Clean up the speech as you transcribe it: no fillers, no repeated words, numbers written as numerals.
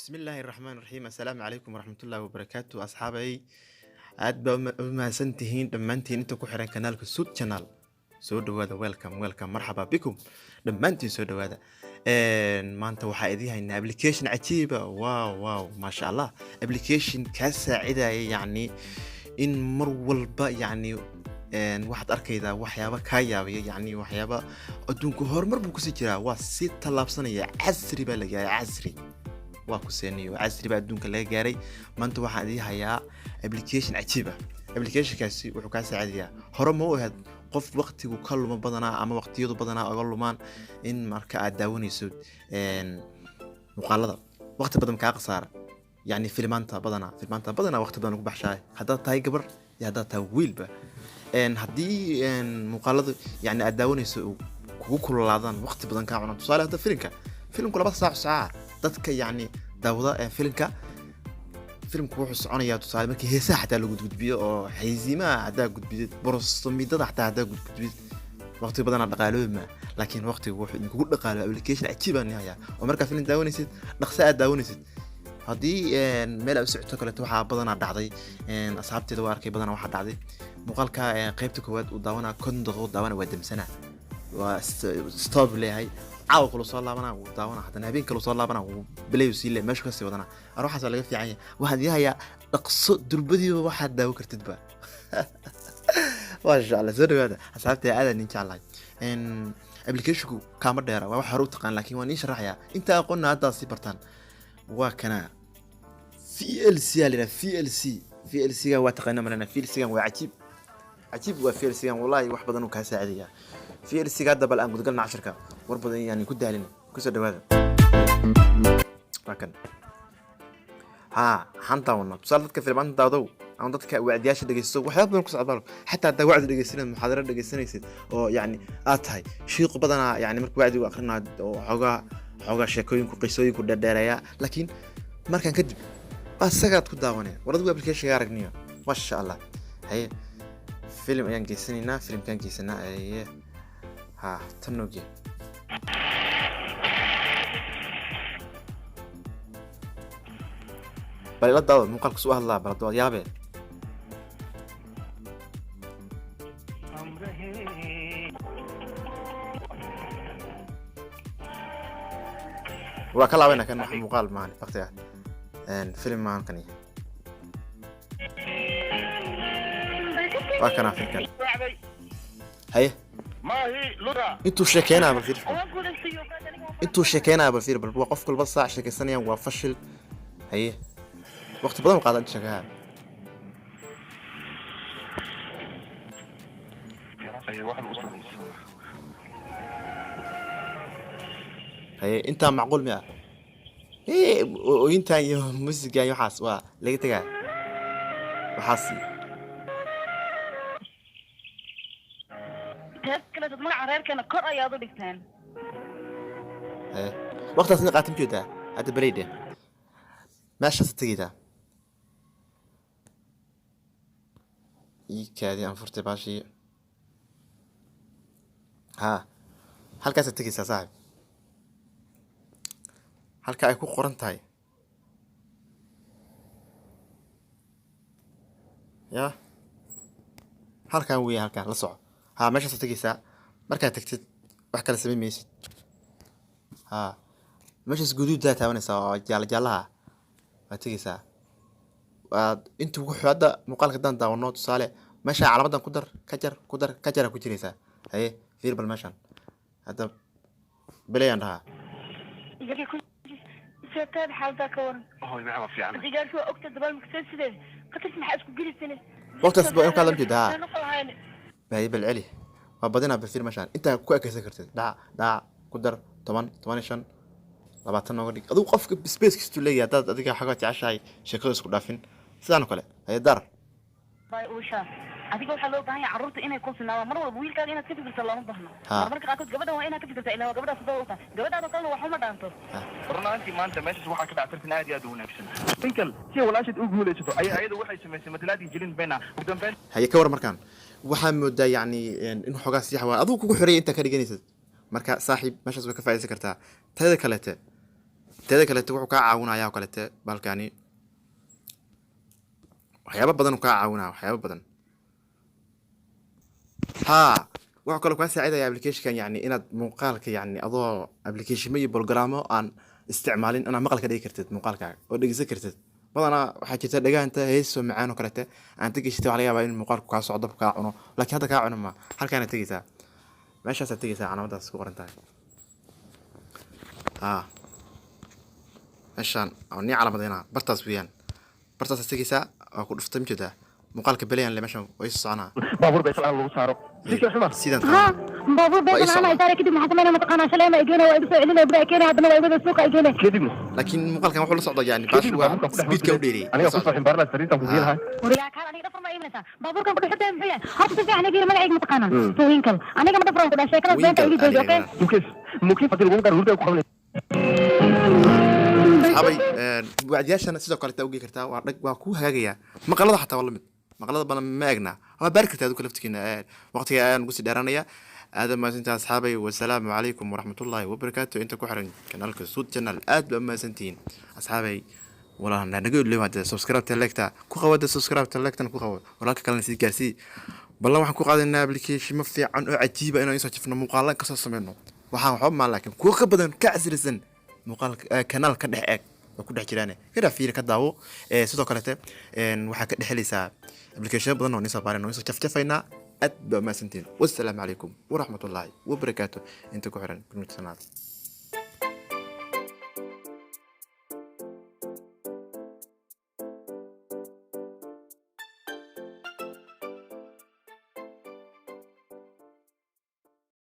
Bismillaahi raxmaani raxiim. Assalaamu calaykum waraxmatullaahi wabarakaatu. Asxaabay, aad baa u mahadsantihiin dhammaantiin inta ku xiran kanaalka Sud Channel. Soo dhawaada, welcome, welcome, marxaba bikum dhammaantiin, soo dhawaada. Maanta waxaa idiin haynaa application cajiiba. Wow wow, maasha Allah, application kaa saacidaya yacni in mar walba yacni waxaad arkaydaa waxyaaba kaa yaabaya, yacni waxyaaba adduunku horumar buu kusii jiraa, waa si tallaabsanaya, casri baa la gaaray, casri waa ku seeniyo, casri baa adduunka laga gaaray. Maanta waxaan idiin hayaa application cajiib ah. Applicationkaasi wuxuu kaa saacidayaa, hore ma u ahayd qof waqtigu ka luma badanaa ama waqtiyadu badanaa oga lumaan in marka aad daawanayso muuqaalada waqti badan kaa khasaara, yacni filmaanta badanaa waqti badan lagu baxshaay, haddaad tahay gabar iyo haddaad tahay wiilba. Haddii muuqaaladu yacni aad daawanayso uu kugu kululaadaan, waqti badan kaa cunaan, tusaale hadda filimku 2 saac saaca dadka yacni daawada ee filimka, filimku wuxuu soconayaa, tusaale markii heesaha xataa lagu gudbiyo oo xaysiimaha haddaa gudbidid, borostomidada xataa haddaa gudbidid, waqti badanaa dhaqaaloobma. Laakiin waqtigu wuxuu idinkugu dhaqaalo application cajiib aan hayaa oo markaa filim daawanaysid dhaqso aad daawanaysid. Haddii meel aad u socoto kaleeto, waxaa badanaa dhacday, asxaabteeda waa arkay, badanaa waxaa dhacday muuqaalka qaybta koowaad uu daawanaa, 50 daqiiqo daawana, waa damsanaa, waa stop leeyahay, caawa kulu soo laabanaa, wuu daawanaa, haddana habeen kale soo laabanaa, wuu bilay sii leeyahay, meeshu kasii wadanaa. Arwaxaas waa laga fiican yahay. Waxaad ii hayaa dhaqso durbadiiba waxaad daawo kartidba, maasha Allah. Soo dhawaada asxaabta, aadaan idin jeclahay. Applicationku kaama dheera, waa wax hore u taqaan, laakiin waan iin sharaxayaa inta aqoonna haddaad sii bartaan. Waa kana VLC aa la yidhaha, VLC. VLC gan waa taqaana malena. VLC gan waa cajiib, cajiib waa VLC gan, wallahi wax badan uu kaa saacidayaa VLC ga. Hadda bal aan gudgalna cashirka, war badan yaan ku daalin, kusoo dhawaada. Waa kan haa, waxaan daawanaa tusaale dadka filmaanta daawadow ama dadka wacdiyaasha dhegeysto, waxyaaba badan ku socda. Xataa haddaa wacdi dhegeysanaysid, muxaadaro dhegeysanaysid oo yacni aad tahay shiiqu badanaa, yacni marka wacdigu akhrinayo oo xoogaa xoogaa sheekooyinku qisooyinku dheerdheereeya, laakiin markaan kadib asagaad ku daawanaya. War adigu application aragniyo, masha Allah. Haye, film ayaan geysanaynaa, filimkaan geysanaa. Haye, ha tan nooge. Bal ila daawo muuqaalka suu hadlaa, bal hadda yaabe. Waa ka laabayna kan, wax muuqaal maahan, waqtiga film maahan kani. Waa kanaa filmkan. Haye, intuu sheekeynaya bal fiir, intuu sheekeynaya bal fiir, bal waa qof walba saac sheekeysanayaan, waa fashil. Haye, waqti badan u qaadan inta sheekaha. Haye, intaa macquul miya? Ee ooyintan iyo muusigan iyo waxaas waa laga tegaa waxaas. Teed kale dad magaca reerkeena kor ayaad u dhigteen. Haye, waqtigaas ina qaatin jeedaa hadda baleyde meeshaas tegaydaa ii kaadi aan furtay baashii. Haa, halkaasaad tegaysaa saaxib, halka ay ku qoran tahay ya halkan weya, halkan la soco. Haa, meeshaasaad tegaysaa. Markaad tagtid wax kale samayn maysid. Haa, meeshaas guduudaa taabanaysaa oo jaala jaalaha waad tegaysaa. Waad intuu wuxuu hadda muuqaalka haddaan daawano, tusaale meesha calaamadan ku dar, ka jar, ku dar, ka jara ku jiraysaa. Haye, fiir bal meeshan hadda belayaan dhahaa. Seetaad xaaldaa ka waran? Hoy, maxaa waa fiican. Digaagsi waa ogta dabaal maksad sideed khatarta maxaa isku gelisane? Waqtigaas baa in kaa lama jeeda. Haa, baye, bal celi, waa badinaa. Bal fiir meeshaan intaa ku ekaysan kartid, dhac dhac ku dar, 10, 15, 20 nooga dhig. Adigu qofka space kastuu leeyahay, haddaad adiga xoogaa jeceshahay sheekada isku dhaafin sidaan oo kale. Haye, dar. Bay uusha, adiga waxaa loo baahan yahay carruurta inay ku sinaadaan mar walba. Wiilkaaga inaad ka fikirto looma baahno. Marmarka qaarkood gabadhan waa inaad ka fikirta, ilaa waa gabadhaas daba uta, gabadhaada kalena wax uma dhaanto. Run ahaantii maanta meeshaas waxaa ka dhacay tartan aad iyo aad u wanaagsan. Winkle si walaashaad u guulaysato ayaa ayadu waxay samaysay matalaadii jelin bena ugu dambeyn. Haye, ka war markaan waxaa moodaa yacni in xoogaa siyax waa adigu kugu xoreeyay intaa ka dhiganaysid. Marka saaxiib, meeshaas way ka faa'iidaysan kartaa. Tayada kaleete Teeda kaleete wuxuu kaa caawinayaa oo kalete balkani waxyaabo badan uu kaa caawinaya, waxyaabo badan. Haa, wuxuu kaloo kaa saacidaya applicationkan yani inaad muuqaalka, yani adoo applicationmo iyo programmo aan isticmaalin, inaad maqal ka dhigi kartid muuqaalkaaga oo dhegeysan kartid. Badanaa waxaa jirta dhagaanta heesoo macaan oo kalete aan tegeysid, waxaa laga yaabaa in muuqaalku kaa socdo, kaa cuno, laakiin hadda kaa cuno ma. Halkaana tegeysaa, meeshaasaad tegeysaa, calaamadaas ku qoran tahay. Haa, meeshaan oo nii calaamadeynaa, bartaas weeyaan, bartaasaad tegeysaa, waa ku dhuftay, majeedaa muuqaalka belayan le meeshan way soconaa. Baabuur bay islaan lagu saaro si xuma. Sidan. Ha, baabuur Waa ii beesan socdaa. Anaa isaare kadib maxaa sameynaa? Mataqaanaa, shalay ma igeena, waa igu soo celinaya, bura keenay, haddana waa igada suuqa igeena. Kadibna Laakiin muuqaalkan wuxuu la socdaa, yani baash kadibna waa baabuurkan ku dhex speedka u dheereeyay. Aniga kusoo ximbaarnaa sariirtan ku lahaa. Waryaa kaan, aniga dhafar ma iimanaysaa? Baabuurkan ku dhexda muxuu yahay horta? Si fiican iga yiri, magacayga mataqaanaa? Twinkle. Aniga ma dhafran ku dhaa, sheekada beenta Winkle, iga jooji, okay? aniga. Mukiif mukiif hadii lagu gaaro hurda ku qabanay. Asxaabay, wacdiyaashana sidoo kale taa ugeey kartaa, waa dhag, waa kuu hagaagayaa. Maqalada xataa waa la mid, maqalada badan ma egna, waa baari kartaa adigu laftigiina. Waqtiga ayaan ugu sii dheeranaya. Aad mahadsantaha asxaabay, wasalaamu calaykum waraxmatullaahi wabarakaatu. Inta ku xiran kanaalka Suud Channel, aad baa mahadsantihiin asxaabay. Walaa naga ilow hadda subscribe-ta, like-ta ku qabo, hadda subscribe-ta, like-tana ku qabo, walaalka kalena sii gaarsii. Ballan waxaan ku qaadaynaa application fiican oo cajiiba inaan isoo jifno, muuqaalan kasoo sameyno. Waxaan waxba maan, laakiin kuwa ka badan, ka casrisan, muuqaalka kanaal ka dhex eeg, waa ku dhex jiraan, ka dhex fiiri, ka daawo. Sidoo kalete waxaa ka dhex helaysaa application badan oo nisoo baarin oo nisoo jafjafaynaa. Aad baa mahadsantihiin, wassalaamu calaykum waraxmatullaahi wabarakaatu. Inta ku xiran Gurmud Sanaad.